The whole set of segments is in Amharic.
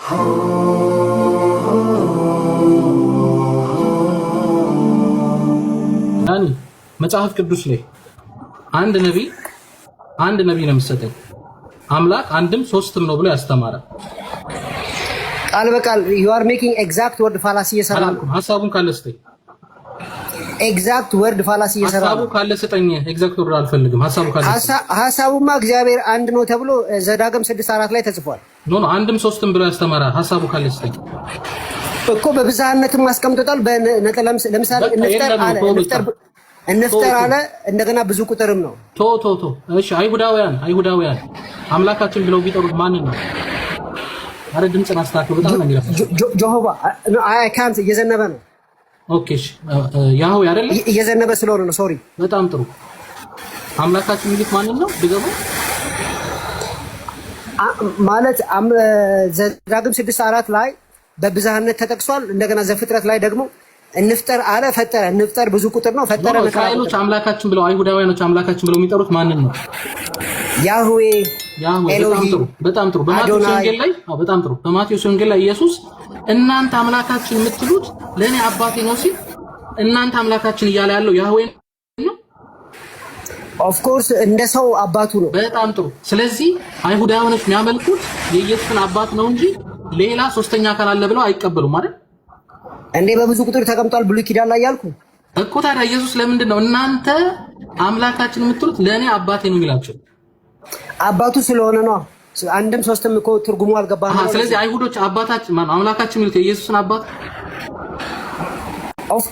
ዳኒ፣ መጽሐፍ ቅዱስ ላይ አንድ ነቢይ፣ አንድ ነቢይ ነው የምትሰጠኝ፣ አምላክ አንድም ሶስትም ነው ብሎ ያስተማረ። ቃል በቃል you are making exact word fallacy እየሰራ ነው። አላልኩም። ሀሳቡን ካለ ስጠኝ። Exact word fallacy እየሰራ ሀሳቡ ነው። ካለ ስጠኝ። Exact word አልፈልግም። ሀሳቡ ካለ ስጠኝ። ሀሳቡማ እግዚአብሔር አንድ ነው ተብሎ ዘዳግም 6:4 ላይ ተጽፏል። No, no፣ አንድም ሶስትም ብሎ ያስተማረ ሀሳቡ ካለ ስጠኝ። እኮ በብዝሃነትም አስቀምጦታል። በነጠላም ለምሳሌ በቃ እንፍጠር የለም። አለ። ተው በቃ። እንፍጠር እንፍጠር አለ። እንደገና ብዙ ቁጥርም ነው። ቶ ቶ ቶ እሺ፣ አይሁዳውያን አምላካችን ብለው ቢጠሩት ማንን ነው? አረ ድምፅን አስተካክል። በጣም ነው የሚረብሸው። ጆሆባ አይ ካንት፣ እየዘነበ ነው። Okay እሺ፣ ያህዌ አይደለ? እየዘነበ ስለሆነ ነው። Sorry። በጣም ጥሩ። አምላካችን የሚሉት ማንን ነው? ድገመው። ማለት ዘዳግም 6:4 ላይ በብዝሃነት ተጠቅሷል። እንደገና ዘፍጥረት ላይ ደግሞ እንፍጠር አለ፣ ፈጠረ። እንፍጠር ብዙ ቁጥር ነው፣ ፈጠረ No፣ ነጠላ እስራኤሎች ቁጥር ነው። አምላካችን ብለው፣ አይሁዳውያኖች አምላካችን ብለው የሚጠሩት ማንን ነው? ያህዌ። ያህዌ። በጣም ኤሎሂ። ጥሩ፣ በጣም ጥሩ። በማቴዎስ አዶናይ። ወንጌል ላይ፣ አዎ፣ በጣም ጥሩ። በማቴዎስ ወንጌል ላይ ኢየሱስ እናንተ አምላካችን የምትሉት ለእኔ አባቴ ነው ሲል እናንተ አምላካችን እያለ ያለው ያህዌ ነው። Of course እንደ ሰው አባቱ ነው። በጣም ጥሩ። ስለዚህ አይሁዳውያኖች የሚያመልኩት የኢየሱስን አባት ነው እንጂ ሌላ ሶስተኛ አካል አለ ብለው አይቀበሉም አይደል? እንዴ፣ በብዙ ቁጥር ተቀምጧል ብሉይ ኪዳን ላይ ያልኩ። እኮ ታዲያ ኢየሱስ ለምንድን ነው እናንተ አምላካችን የምትሉት ለእኔ አባቴ ነው የሚላቸው? አባቱ ስለሆነ ነው። አንድም ሶስትም እኮ ትርጉሙ አልገባህም። ስለዚህ አይሁዶች አባታችን ማነው አምላካችን የሚሉት የኢየሱስን አባት Of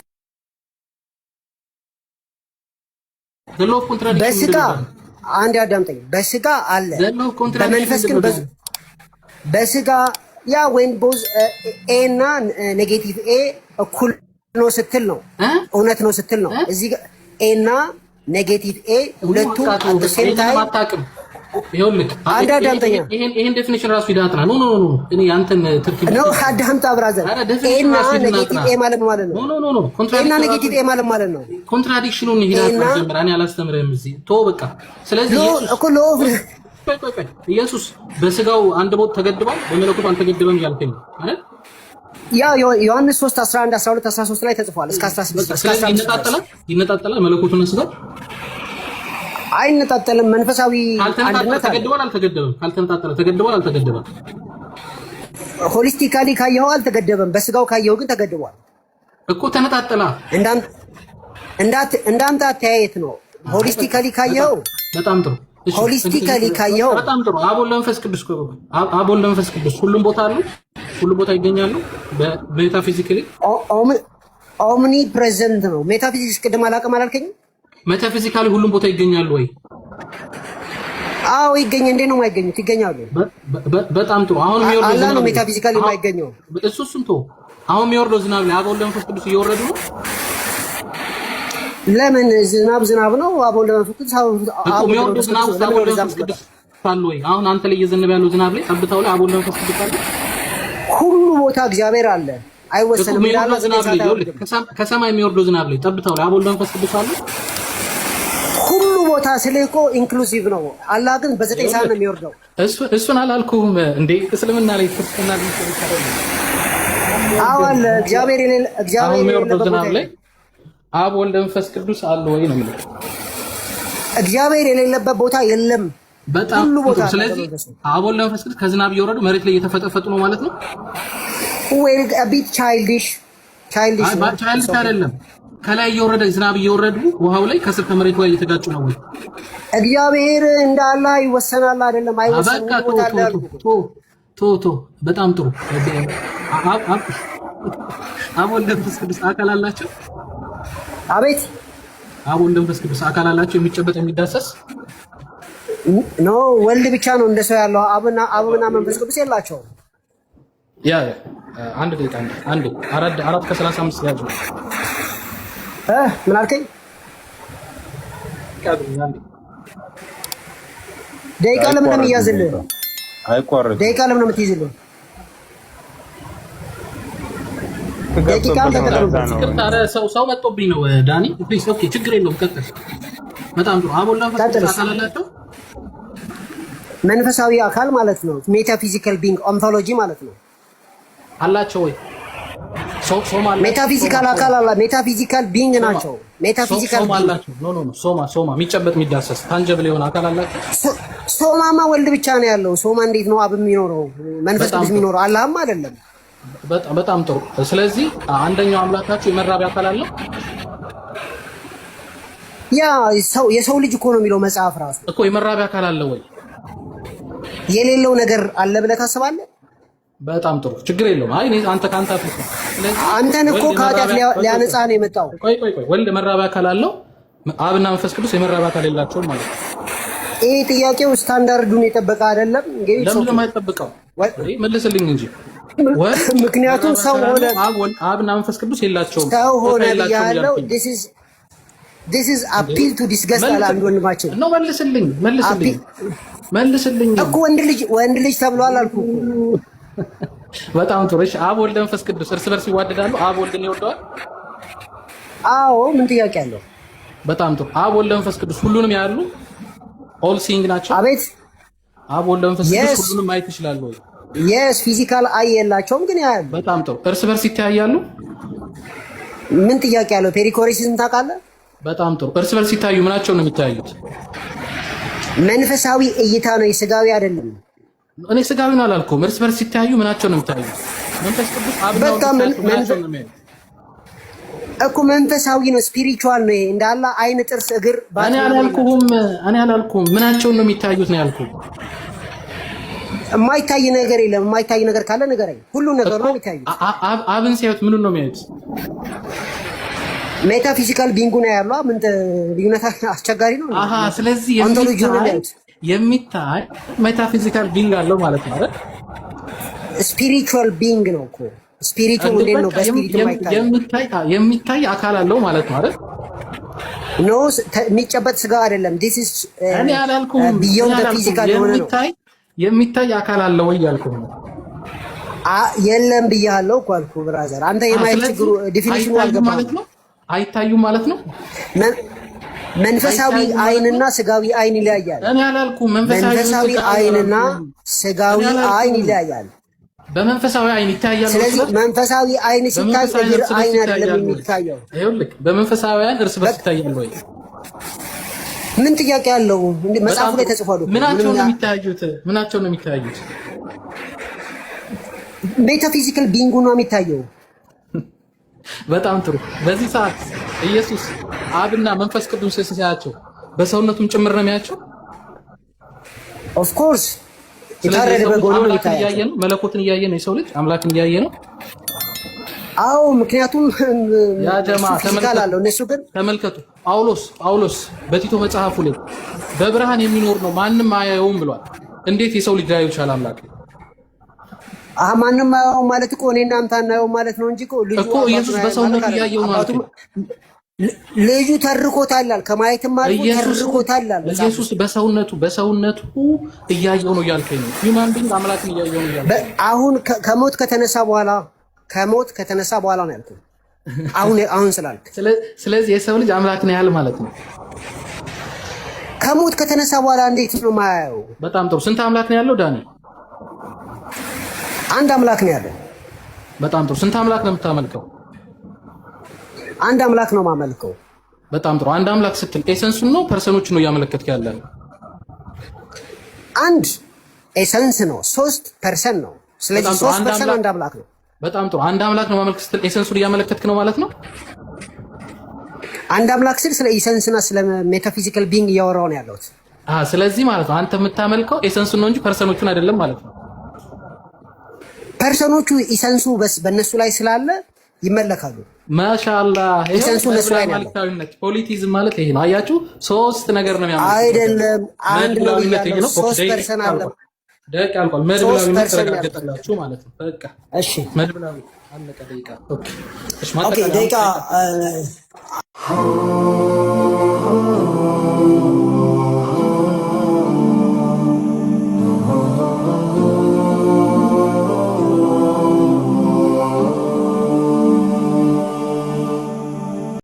The law of contradiction በስጋ ምንድን ነው? አንድ አዳምጠኝ። በስጋ አለ፣ The law of contradiction በመንፈስ ግን ምንድን ነው? በስጋ ያ ወይም both A እና negative A እኩል ነው ስትል ነው። እ? እውነት ነው ስትል ነው። እ? እዚህ ጋር A እና negative A ሁለቱም at the same time አታውቅም። ይኸውልህ፣ አንድ አዳምጠኛ። ይሄን definition ራሱ ሂደህ አጥና። No, no, no፣ እኔ ያንተን ትርኪ ነው፣ አዳምጣ brother። ኧረ A definition እና ራሱ ሂድና negative አጥና። A ማለት ማለት ነው። No, no, no, no። A እና negative A ማለት ማለት ነው። Contradiction ኑን ሂደህ አጥና። A ና ጀምራ እኔ አላስተምርህም እዚህ፣ ቶ በቃ። ስለዚህ ሎ ኢየሱስ እኮ law of ቆይ ቆይ ቆይ፣ ኢየሱስ በስጋው አንድ ቦታ ተገድቧል፣ በመለኮቱ አልተገደበም እያልከኝ ነው አይደል? ያ ዮሐንስ 3 11 12 13 ላይ ተጽፏል እስከ 16 በቃ እስከ ስለዚህ 15 ድረስ። ይነጣጠላል፣ ይነጣጠላል መለኮቱና ስጋው? አይነጣጠልም። መንፈሳዊ ካልተነጣጠለ አንድነት አለ። ተገድቧል አልተገደበም? ካልተነጣጠለ ተገድቧል አልተገደበም? Holistically ካየኸው አልተገደበም። በስጋው ካየኸው ግን ተገድቧል። እኮ ተነጣጠላ። እንዳንተ አተያየት ነው። Holistically ካየኸው በጣም ጥሩ። እሺ፣ Holistically ካየኸው በጣም ጥሩ። አብ ወልድ መንፈስ ቅዱስ፣ አብ ወልድ መንፈስ ቅዱስ ሁሉም ቦታ አሉ፣ ሁሉም ቦታ ይገኛሉ። በ metaphysically Omnipresent ነው። ሜታፊዚክስ ቅድም አላውቅም አላልከኝም? Metaphysically ሁሉም ቦታ ይገኛሉ ወይ? አዎ ይገኝ። እንዴት ነው የማይገኙት? ይገኛሉ። በጣም ጥሩ። አሁን የሚወርደው አላህ ነው ዝናብ metaphysically የማይገኘው። እሱን ተወው። አሁን የሚወርደው ዝናብ ላይ አብ ወልድ መንፈስ ቅዱስ እየወረዱ ነው? ለምን? ዝናብ ዝናብ ነው። አብ ወልድ መንፈስ ቅዱስ እኮ አብ ወልድ የሚወርደው መንፈስ ዝናብ ቅዱስ ውስጥ አብ ለምን ወልድ ወደዛ መንፈስ ቅዱስ አሉ ወይ? አሁን አንተ ላይ እየዘነበ ያለው ዝናብ ላይ ጠብታው ላይ አብ ወልድ መንፈስ ቅዱስ አለ? ሁሉ ቦታ እግዚአብሔር አለ። እኮ አይወሰንም። እንዳለ የሚወርደው ዝናብ 9 ላይ ሰዓት ይኸውልህ፣ አይወርድም። ከሰማይ የሚወርደው ዝናብ ላይ ጠብታው ላይ አብ ወልድ መንፈስ ቅዱስ አለ? ሁሉ ቦታ ስልህ እኮ inclusive ነው። አላህ ግን በ9 ሰዓት ነው የሚወርደው። እሱን አላልኩህም እንዴ? እስልምና ላይ ክርስትና ላይ አዎ አለ። እግዚአብሔር የሌለ አሁን እግዚአብሔር የሚወርደው የሌለበት ቦታ ዝናብ ላይ የለም። አብ ወልድ መንፈስ ቅዱስ አለ ወይ ነው የሚለው። እግዚአብሔር የሌለበት ቦታ የለም። በጣም ሁሉ ቦታ ጥሩ። አለ ስለዚህ በመንፈሱ። አብ ወልድ መንፈስ ቅዱስ ከዝናብ እየወረዱ መሬት ላይ እየተፈጠፈጡ ነው ማለት ነው። Well, a bit childish ነው። Child አይደለም። ከላይ እየወረደ ዝናብ እየወረዱ ውሃው ላይ ከስር ከመሬቱ ላይ እየተጋጩ ነው ወይ? እግዚአብሔር እንደ አላህ ይወሰናል አይደለም፣ አይወሰንም። በቃ ሁሉ ቦታ አለ ያልኩህ እኮ። ቶ ቶ ቶ በጣም ጥሩ። አብ ወልድ መንፈስ ቅዱስ አካል አላቸው? አቤት። አብ ወልድ መንፈስ ቅዱስ አካል አላቸው የሚጨበጥ የሚዳሰስ? No፣ ወልድ ብቻ ነው እንደ ሰው ያለው። አብና መንፈስ ቅዱስ የላቸውም። Yeah፣ አንድ ደቂቃ፣ አንድ 4:35 ያዙ። ምን አልከኝ? ደቂቃ ለምን ነው የሚያዝልህ? አይቋረጥም። ደቂቃ ለምን ነው የምትይዝልህ? ደቂቃ ተጠቅምበት። ይቅርታ፣ ኧረ ሰው መጥቶብኝ ነው ዳኒ። Please, okay፣ ችግር የለውም ቀጥል። በጣም ጥሩ። አብ ወልድ መንፈስ ቅዱስ ቀጥል። አካል አላቸው? መንፈሳዊ አካል ማለት ነው። Metaphysical being ontology ማለት ነው። አላቸው ወይ? ሶማ አላቸው? Metaphysical አካል አላ metaphysical being ናቸው። Metaphysical ሶማ being አላቸው? No, no, no፣ ሶማ፣ ሶማ የሚጨበጥ የሚዳሰስ tangible የሆነ አካል አላቸው? ሶማማ ወልድ ብቻ ነው ያለው። ሶማ እንዴት ነው አብ የሚኖረው? መንፈስ በጣም ቅዱስ ጥሩ። የሚኖረው? አላህም አይደለም። በጣም በጣም ጥሩ። ስለዚህ አንደኛው አምላካችሁ የመራቢያ አካል አለው? ያ ሰው የሰው ልጅ እኮ ነው የሚለው መጽሐፍ ራሱ። እኮ የመራቢያ አካል አለው ወይ? የሌለው ነገር አለ ብለህ ታስባለህ? በጣም ጥሩ፣ ችግር የለውም። አይ እኔ አንተ ከአንተ አትልም። ስለዚህ አንተን እኮ ወልድ ከኃጢአት የመራቢያ ሊያነጻ ነው የመጣው። ቆይ ቆይ ቆይ፣ ወልድ የመራቢያ አካል አለው፣ አብና መንፈስ ቅዱስ የመራቢያ አካል የላቸውም ማለት ነው። ይህ ጥያቄው ስታንዳርዱን የጠበቀ አይደለም። እንግዲህ ለምንድን ነው የማይጠብቀው? መልስልኝ እንጂ። ወልድ ምክንያቱም ሰው ሆነ አብና መንፈስ ቅዱስ የላቸውም፣ ሰው ሆነ ጾታ የላቸውም ብያለሁ። እያልኩኝ ነው። This is appeal to disgust አለ አንድ ወንድማችን። ነው፣ መልስልኝ፣ መልስልኝ፣ መልስልኝ። እኮ ወንድ ልጅ፣ ወንድ ልጅ ተብሏል አልኩ እኮ። በጣም ጥሩ። እሺ፣ አብ ወልድ መንፈስ ቅዱስ እርስ በርስ ይዋደዳሉ? አብ ወልድን ይወደዋል? አዎ፣ ምን ጥያቄ አለው? በጣም ጥሩ። አብ ወልድ መንፈስ ቅዱስ ሁሉንም ያያሉ? All seeing ናቸው? አቤት? አብ ወልድ መንፈስ ቅዱስ Yes. ሁሉንም ማየት ይችላሉ ወይ? Yes፣ physical eye የላቸውም ግን ያያሉ። በጣም ጥሩ። እርስ በርስ ይተያያሉ? ምን ጥያቄ አለው? Perichoresis ን ታውቃለህ? በጣም ጥሩ። እርስ በርስ ሲታዩ ምናቸው ነው የሚተያዩት? መንፈሳዊ እይታ ነው፣ የስጋዊ አይደለም። እኔ ስጋዊን አላልኩም። እርስ በርስ ሲተያዩ ምናቸው ነው የሚታዩት? መንፈስ ቅዱስ አብና በቃ ወልድ ሲታዩ ምናቸው ነው የሚያዩት? እኮ መንፈሳዊ ነው፣ spiritual ነው። ይሄ እንዳለ አይን፣ ጥርስ፣ እግር እኔ አላልኩህም። እኔ አላልኩም። ምናቸውን ነው የሚታዩት ነው ያልኩህ። የማይታይ ነገር የለም። የማይታይ ነገር ካለ ንገረኝ። ሁሉ ነገር ነው የሚታዩት። አብን ሲያዩት ምኑን ነው የሚያዩት? Metaphysical being ኡ ነው ያለው። ምን ልዩነት አስቸጋሪ ነው። አሃ፣ ስለዚህ Ontology ነው የሚታይ የሚያዩት። የሚታይ metaphysical being አለው ማለት ነው አይደል? Spiritual being ነው እኮ። Spirit ኡ እንዴት ነው በ spirit ኡ የማይታይ? የሚታይ አካል አለው ማለት ነው አይደል? No፣ የሚጨበጥ ስጋ አይደለም። This is እኔ አላልኩም። Beyond physical የሆነ ነው። የሚታይ አካል አለው ወይ ያልኩህ ነው። የለም ብያለሁ እኮ አልኩህ brother። አንተ የማየት ችግሩ definition ኑ አልገባህም ማለት ነው። አይታዩም ማለት ነው። መንፈሳዊ አይንና ስጋዊ አይን ይለያያል። እኔ አላልኩም። መንፈሳዊ አይንና ስጋዊ አይን ይለያያል። በመንፈሳዊ አይን ይታያል። ስለዚህ መንፈሳዊ አይን ሲታይ እግር አይን አይደለም የሚታየው። ይኸውልህ፣ በመንፈሳዊ አይን እርስ በርስ ይታያል ወይ? ምን ጥያቄ አለው? መጽሐፉ ላይ ተጽፏል እኮ። ምናቸው ነው የሚታዩት? ምናቸው ነው የሚታዩት? Metaphysical being ኡ ነው የሚታየው። በጣም ጥሩ። በዚህ ሰዓት ኢየሱስ አብና መንፈስ ቅዱስ ሲያያቸው በሰውነቱም ጭምር ነው የሚያቸው። Of course፣ የታረደ በግ ሆኖ ነው አምላክን እያየ ነው፣ መለኮትን እያየ ነው። የሰው ልጅ አምላክን እያየ ነው። አዎ፣ ምክንያቱም ያ ጀማ physical አለው። እነሱ ግን ተመልከቱ፣ ጳውሎስ ጳውሎስ በቲቶ መጽሐፉ ላይ በብርሃን የሚኖር ነው ማንም አያየውም ብሏል። እንዴት የሰው ልጅ ሊያየው ይችላል አምላክ? አህ፣ ማንም አያየውም ማለት እኮ እኔና አንተ አናየውም ማለት ነው እንጂ እኮ ልጁ እኮ ኢየሱስ በሰውነቱ እያየው ነው ማለት። ልጁ ተርኮታል፣ ከማየትም አልፎ ተርኮታል። ኢየሱስ በሰውነቱ እያየው ነው እያልከኝ ነው። Human being አምላክን እያየው ነው እያልከኝ ነው። አሁን ከሞት ከተነሳ በኋላ ነው ያልኩህ። አሁን አሁን ስላልክ ስለዚህ የሰው ልጅ አምላክን ያህል ማለት ነው። ከሞት ከተነሳ በኋላ እንዴት ነው የማያየው? በጣም ጥሩ። ስንት አምላክ ነው ያለው ዳኒ? አንድ አምላክ ነው ያለው። በጣም ጥሩ። ስንት አምላክ ነው የምታመልከው? አንድ አምላክ ነው የማመልከው። በጣም ጥሩ። አንድ አምላክ ስትል essence ኡን ነው person ኦችን ነው እያመለከትክ ያለ ነው? አንድ essence ነው፣ ሶስት person ነው። ስለዚህ ሶስት person አንድ አምላክ ነው። በጣም ጥሩ። አንድ አምላክ ነው ማመልክ ስትል essence ኡን እያመለከትክ ነው ማለት ነው። አንድ አምላክ ስል ስለ essence ና ስለ metaphysical being እያወራሁ ነው ያለሁት። አሃ፣ ስለዚህ ማለት ነው አንተ የምታመልከው essence ኡን ነው እንጂ person ኦቹን አይደለም ማለት ነው። Person ኦቹ essence ኡ በእነሱ ላይ ስላለ ይመለካሉ። ማሻአላህ፣ Essence ኡ እነሱ ላይ ነው ያለው። ማሊካዊነት polytheism ማለት ይሄ ነው። አያችሁ፣ ሶስት ነገር ነው የሚያመልኩት። አይደለም፣ አንድ ነው መድብላዊነት ይሄ ብያለሁ። ነው። ሶስት ደቂቃ person አለ። አልቋል። ደቂቃ አልቋል። ሶስት መድብላዊነት person ነው ተረጋገጠላችሁ ማለት ነው። በቃ እሺ መድብላዊ አለቀ። ደቂቃ okay። እሺ Okay ማጠቃለያ ደቂቃ።